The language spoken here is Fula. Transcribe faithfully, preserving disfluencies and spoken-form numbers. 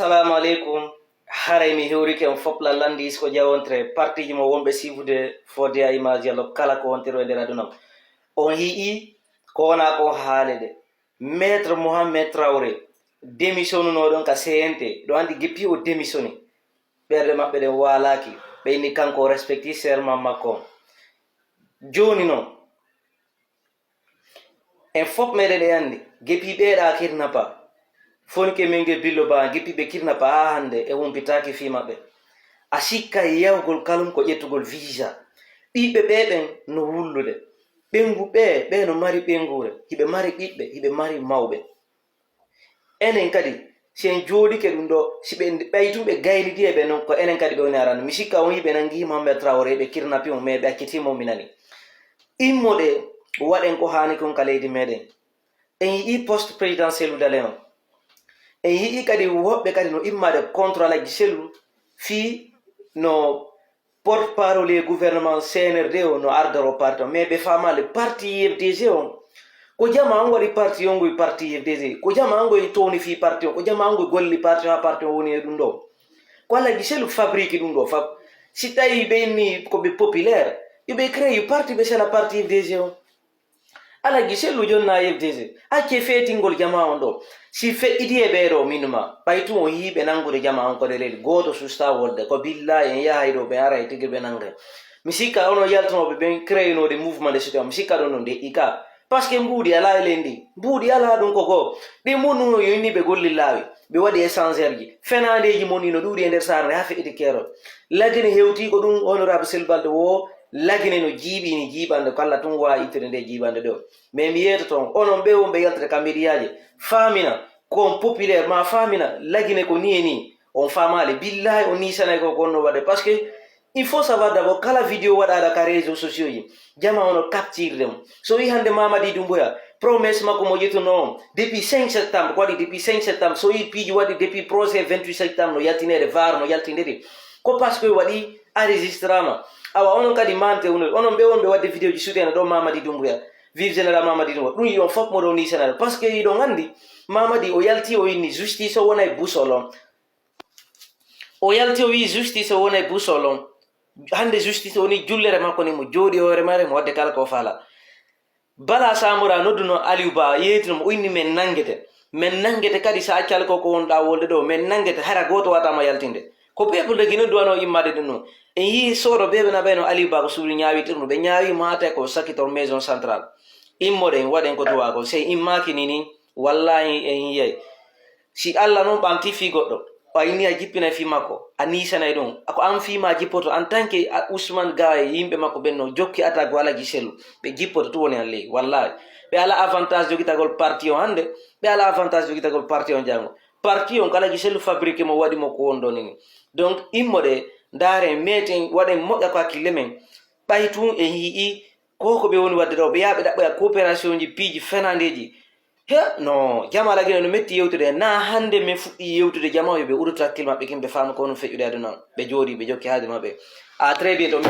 Assalamu aleykum. Haray mi hewrike on fop lallandi isko jawontre partiji mo wonɓe sifude fodde a image yallo kala ko wontiro e nder aduna. On yi'i ko wona ko haalede. Maître Mohamed Traoré démissionnuno ɗon ka C N T, ɗo andi geppi o démissionni. Ɓerɗe maɓɓe ɗen waalaki. Ɓe inni kanko o respecti serment makko on. Joni non, en fop meɗen e andi, geppi ɓeeɗa kirnapa. Fonike men ge billo ba, geppi ɓe kirnapa ha hande e humpitaki fi maɓɓe. A sikka yahugol kalum ko ƴettugol visa. Ɓiɓɓe ɓe ɓen no wullude. Ɓengu ɓe, ɓe no mari ɓengure. Hiɓe mari ɓiɓɓe, hiɓe mari mawɓe. Enen kadi, si en jooɗike ɗum ɗo, si ɓe ɓay tun ɓe gaynidi e ɓe non, ko enen kadi ɓe woni arano. Mi sikka on yiɓe nangi Mohamed Traoré, ɓe kidnappé mo, mais ɓe acciti mo, mi nani. Immoɗe, waɗen ko haani kon ka leydi meɗen. En yi'i poste présidentiel udale on. En yi'i kadi woɓɓe kadi no immade contre Alaji Sellu fii no porte-parole gouvernement C N R D o no ardoro parti on, mais ɓe faamaali parti U F D G on. Ko jama on waɗi parti on, ngoy parti U F D G. Ko jama on ngoy towni fii parti on. Ko jama on ngoy golli parti on, haa parti on woni e ɗum ɗo. Ko Alaji Sellu fabrique ɗum ɗo fab. Si tawi ɓe inni ko ɓe populaire, yo ɓe créé parti, ɓe sela parti U F D G on. Alaji Sellu jonna U F D G. Acce feetingol jama on ɗo. Si feƴƴiti e ɓee ɗo, min ma, ɓay tun o yi'i ɓe nangude jama on ko ɗe leydi. Gooto susta wolde. Ko billahi en yahay ɗo, ɓe aray tigi ɓe nange. Mi sikka onon yaltunooɓe ɓen créé-nooɓe mouvement de soutien. Mi sikka ɗon no deƴƴi ka. Parce que mbuuɗi alaa e leydi. Mbuuɗi alaa ɗum ko goo. Ɗi mun no yo inni ɓe golli laawi. Ɓe waɗi échangeur ji. Fenaandeeji mon ino ɗuuɗi e nder saare nde haa feƴƴiti keerol. Lagine hewti ko ɗum honorable Sellu Balde wo Lagine no jiiɓi ni jiiɓande ko Alla tun waawi ittude nde jiiɓande ɗo. Mais mi yeetoto on, onon ɓe wonɓe yaltude ka mediyaaji, faamina ko on populaire, ma faamina Lagine ko ni e ni. On faamaali, billahi on niisanay ko ko wonno waɗde. Parce que il faut savoir d'abord kala vidéo waɗaaɗo ka réseaux sociaux ji, jama ono capture ɗum. So wi hannde Mamadi Doumbouya, promesse makko mo ƴettuno on depuis cinq septembre, ko waɗi depuis cinq septembre, so wi piiji waɗi depuis procès vingt-huit septembre no yaltineede, var no yaltindiri. Ko parce que waɗi enregistrama. Awa onon kadi mante uno, onon ɓe wonɓe waɗde vidéo ji suuɗi ene ɗo Mamadi Doumbouya. Vive Général Mamadi Doumbouya. Ɗum yiɗon fof moɗon ni Sénégal. Parce que yiɗon anndi Mamadi o yalti o inni justice o wonay boussole on. O yalti o wi justice o wonay boussole on. Hannde justice o woni jullere makko ni mo jooɗi hoore mare mo waɗde kala ko faala. Bala Samora nodduno Aliou Ba, yeetino mo, o inni, "Men nanngete. Men nanngete kadi, so a accaa ko, ko wonɗaa wolde ɗo, men nanngete, hara gooto waawata ma yaltinde." Ko peuple de Guinée duwano immade ɗum ɗum. En yii soodo ɓe ɓe naɓayno Aliou Ba ko suudu ñaawitirndu. Ɓe ñaawi maate ko sakitor maison centrale. Immoɗen, waɗen ko duwa ko. Sey immaaki ni ni, wallahi en yiyay. Si Allah noon ɓamti fii goɗɗo, o inni a jippinay fii makko, a niisanay ɗum. Ko an fii ma jippoto, en tant que a-, Ousmane Gaye, yimɓe makko ɓen no jokki attaque Alaji Sellu. Ɓe jippoto, tu woni an ley, wallahi. Ɓe ala avantage jogitagol parti on hannde, ɓe ala avantage jogitagol parti on janngo. Parti on ko Alaji Sellu fabriqué mo, waɗi mo ko won ɗon ni. Donc, immoɗe, ndaaren, meeten, waɗen moƴƴa ko hakkille men. Ɓay tun en yi'i ko ko ɓe woni waɗde ɗo, ɓe yaha ɓe ɗaɓɓoya coopération ji, piiji fenandeeji. He, no, jama Lagine no metti yewtude. Na hannde min fuɗɗi yewtude jama, yo ɓe uddito hakkille maɓɓe, kin ɓe faama ko honum feƴƴude aduna. Ɓe jooɗi, ɓe jokki haaju maɓɓe. À très bientôt.